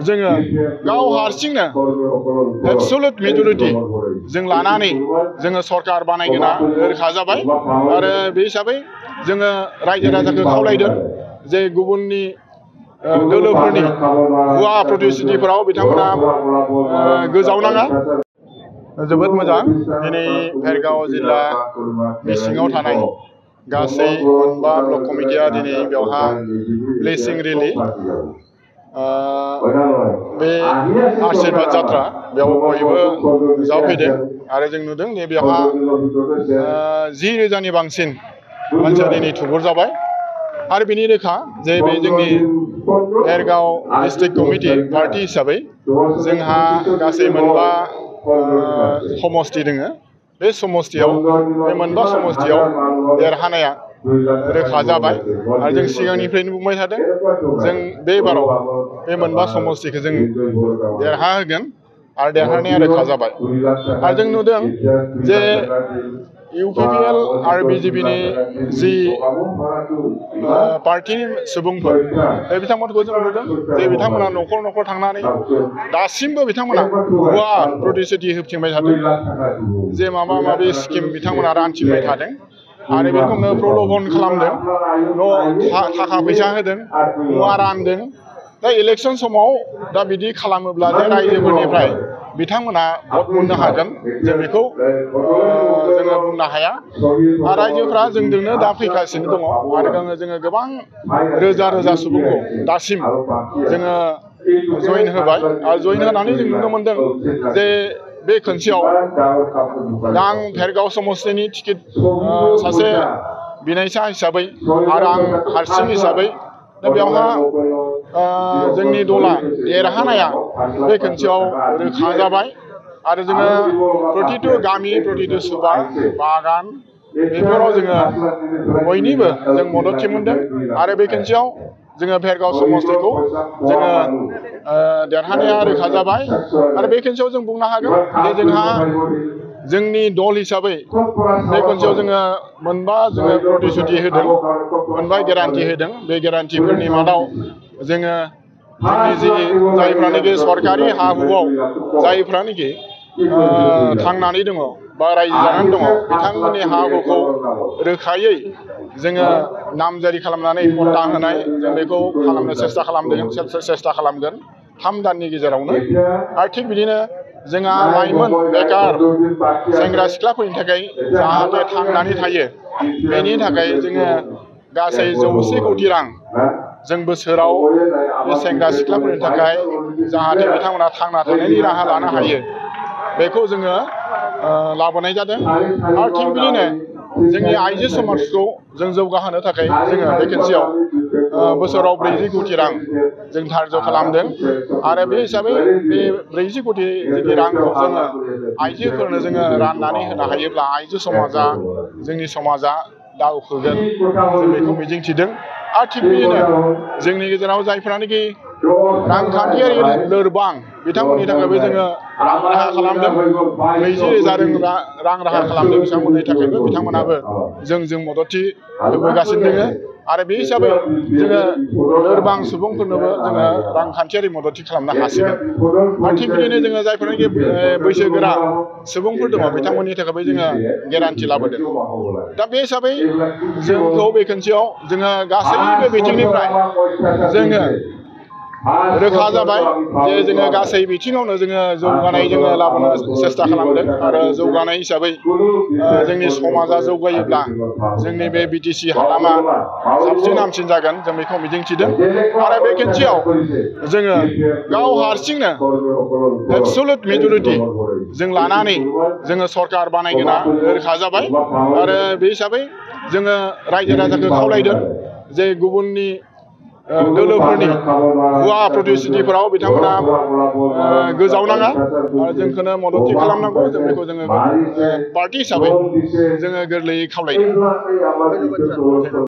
जोङो गाव हारसिंनो एबसुलुट मेजरिटि जों लानानै जोङो सरकार बानायगोना रोखा जाबाय आरो बे हिसाबै जोङो रायजो राजाखौ खावलायदों जे गुबुननि दोलोफोरनि भुवा प्रतिश्रुतिफोराव बिथांमोना गोजावनाङा। जोबोद मोजां दिनै भेरगाव जिल्लानि सिङाव थानाय गासै मोनबा ब्लक कमिटिया दिनै बेवहा ब्लेसिं रेलि बे आशीर्बाद जात्रा बेयाव बयबो नुजाफैदों आरो जों नुदों नै बेवहा 10,000नि बांसिन मानसिया दिनै थुबुर जाबाय आरो बेनि रोखा जे बे जोंनि भेरगाव डिस्ट्रिक्ट कमिटि पार्टी हिसाबै जोंहा गासै मोनबा समष्टि दोङो। बे समष्टियाव बे मोनबा समष्टियाव देरहानाया रोखा जाबाय आरो जों सिगांनिफ्रायनो बुंबाय थादों जों बे बाराव बे मोनबा समष्टिखौ जों देरहाहोगोन आरो देरहानाया रोखा जाबाय आरो जों नुदों जे UPPL आरो BJPनि जि पार्टिनि सुबुंफोर बे बिथांमोनखौ जों नुदों जे बिथांमोना न'खर न'खर थांनानै दासिमबो बिथांमोना भुवा प्रतिश्रुति होबथिंबाय थादों जे माबा माबि स्किम बिथांमोना रानथिंबाय थादों आरो बेखौनो प्रल'भन खालामदों थाखा फैसा होदों मुवा रानदों। दा इलेक्सन समाव दा बिदि खालामोब्ला जे रायजोफोरनिफ्राय बिथांमोना भट मोननो हागोन जों बेखौ जोङो बुंनो हाया आरो रायजोफ्रा जोंजोंनो दा फैगासिनो दङ आरो जोङो गोबां रोजा रोजा सुबुंखौ दासिम जोङो जइन होबाय आरो जइन होनानै जों नुनो मोनदों जे बे खनसेयाव आं भेरगाव समष्टिनि टिकेट सासे बिनायसा हिसाबै आरो आं हारसिं हिसाबै दा बेवहा जोंनि दला देरहानाया बे खनसेयाव रोखा जाबाय आरो जोङो प्रतिटु गामि प्रतिटु सुबा बागान बेफोराव जोङो बयनिबो जों मददथि मोनदों आरो बे खनसेयाव जोङो भेरगाव समष्टिखौ जोङो देरहानाया रोखा जाबाय आरो बे खनसेयाव जों बुंनो हागोन जे जोंहा जोंनि दल हिसाबै बे खनसेयाव जोङो मोनबा जोङो प्रतिश्रुति होदों मोनबा गेरान्टि होदों बे गेरान्टिफोरनि मादाव जोङो जोंनि जि जायफ्रानोखि सरकारि हा हुआव जायफ्रानोखि थांनानै दङ बा रायजो जानानै दङ बिथांमोननि हा हुखौ रोखायै जोङो नामजारि खालामनानै पट्टा होनाय जों बेखौ खालामनो सेस्था खालामगोन 3 दाननि गेजेरावनो आरो थिग बिदिनो जोंहा लाइमोन बेकार सेंग्रा सिख्लाफोरनि थाखाय जाहाथे थांनानै थायो बेनि थाखाय जोङो गासै 100 कोटि रां जों बोसोराव बे सेंग्रा सिख्लाफोरनि थाखाय जाहाथे बिथांमोना थांना थानायनि राहा लानो हायो बेखौ जोङो लाबोनाय जादों आरो थिग बिदिनो जोंनि आइजो समाजखौ जों जौगाहोनो थाखाय जोङो बे खनसेयाव बोसोराव 40 कोटि रां जों धार्य खालामदों आरो बे हिसाबै बे 40 कोटि रांखौ जोङो आइजोफोरनो जोङो राननानै होनो हायोब्ला आइजो समाजा जोंनि समाजा दावखोगोन जों बेखौ मिजिंथिदों आरो थिग बिदिनो जोंनि गेजेराव जायफ्रानोखि रांखान्थियारि लोरबां बिथांमोननि थाखायबो जोङो रां राहा खालामदों 20,000 रां राहा खालामदों बिथांमोननि थाखायबो बिथांमोनाबो जों मददथि होबोगासिनो दङ आरो बे हिसाबै जोङो लोरबां सुबुंफोरनोबो जोङो रांखान्थियारि मददथि खालामनो हासिगोन आरो थिग बिदिनो जोङो जायफोरनाखि बैसोगोरा सुबुंफोर दङ बिथांमोननि थाखायबो जोङो गेरान्टि लाबोदों। दा बे हिसाबै जोंखौ बे खनसेयाव जोङो गासैबो बिथिंनिफ्राय जोङो रोखा जाबाय जे जोङो गासै बिथिङावनो जोङो जौगानाय जोङो लाबोनो सेस्था खालामदों आरो जौगानाय हिसाबै जोंनि समाजा जौगायोब्ला जोंनि बे BTC हालामा साबसिन हामसिन जागोन जों बेखौ मिजिंथिदों आरो बे खनसेयाव जोङो गाव हारसिंनो एबसुलुट मेजरिटि जों लानानै जोङो सरकार बानायगोना रोखा जाबाय आरो बे हिसाबै जोङो रायजो राजाखौ खावलायदों जे गुबुननि दोलोफोरनि भुवा प्रतिश्रुतिफोराव बिथांमोना गोजावनाङा आरो जोंखौनो मददथि खालामनांगौ जों बेखौ जोङो पार्टी हिसाबै जोङो गोरलैयै खावलायदों।